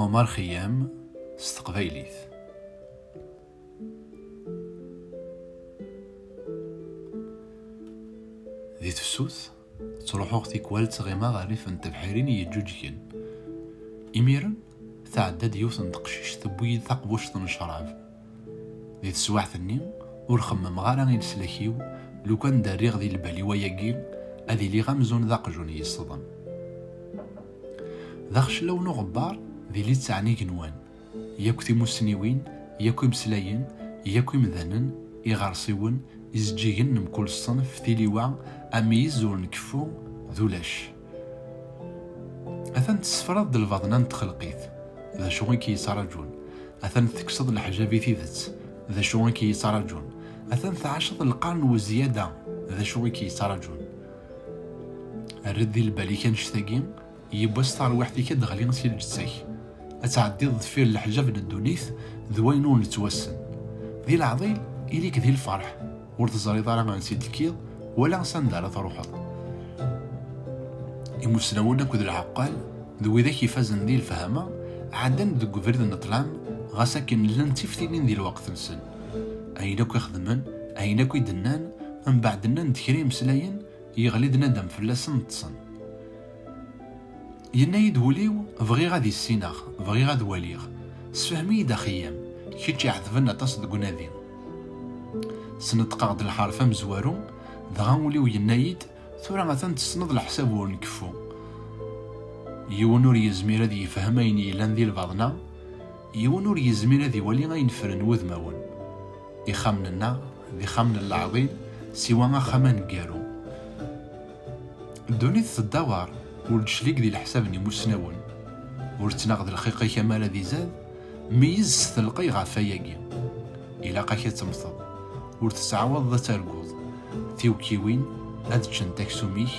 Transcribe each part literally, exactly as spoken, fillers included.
Omar Khayyam s teqbaylit. Di tefsut, ttruḥuɣ tikwal ttɣimaɣ rrif n tebḥirin yeǧǧuǧgen. Imiren, tɛedda-d yiwet n teqcict tewwi-yi-d taqbuct n ccrab. Di teswiɛt-nni, ur xemmemeɣ ara i leslak-iw, lukan d-rriɣ di lbal-iw ayagi, ad iliɣ amzun d aqjun yessḍen. D axeclaw n uɣebbar di littseɛ n igenwan, yakk timussniwin, yakk imeslayen, yakk imdanen, iɣersiwen, izeǧǧigen n mkul ṣṣenf, tiliwa, ameyyez ur nkeffu, d ulac. Atan tessefraḍ-d lbaḍna n txelqit, d acu i k-yettraǧun? Atan tekkseḍ leḥjab i tidet, d acu i k-yettraǧun? Atan tɛaceḍ lqern u zzyada, d acu i k-yettraǧun? Err-d di lbal-ik annect-agi, yiwwas tarwiḥt-ik ad d-teɣli si lǧetta-k. Ad tɛeddiḍ deffir leḥjab n ddunit d wayen ur nettwassen. Di leɛḍil, ili-k di lferḥ, ur teẓriḍ ara ansi d-tekkiḍ wala s anda ara truḥeḍ. Imusnawen akked lɛeqqal d widak ifazen di lefhama ɛeddan deg ubrid n ṭṭlam, ɣas akken llan d tiftinin di lweqt-nsen. Ayen akk i xedmen, ayen akk i d-nnan, mbeɛd nnan-d kra imeslayen, yeɣli-d nadam fell-asen, ṭṭsen. Yenna-yi-d wul-iw: "Bɣiɣ ad issineɣ, bɣiɣ ad waliɣ. Sefhem-iyi-d a Khayyam, kečč iɛetben aṭas deg unadi." Sneṭqeɣ-d lḥerf amezwaru, dɣa ul-iw yenna-yi-d: "Tura atan tessneḍ leḥsab ur nkeffu." Yiwen ur yezmir ad yefhem ayen yellan di lbaḍna, yiwen ur yezmir ad iwali ayen ffren wudmawen. Ixxamen-nneɣ d ixxamen n leɛḍil, siwa axxam aneggaru. Ddunit teddawar, ur d-teclig di leḥsab n imusnawen. Ur ttnaɣ d lxiq-ik amar ad izad, meyyez s telqey ɣef wayagi. Ilaq-ak ad temmteḍ, ur tettɛawadeḍ ad targuḍ. Tiwekkiwin ad ččent aksum-ik,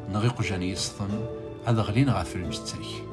neɣ iqjan yesṭen ad ɣlin ɣef lǧetta-k.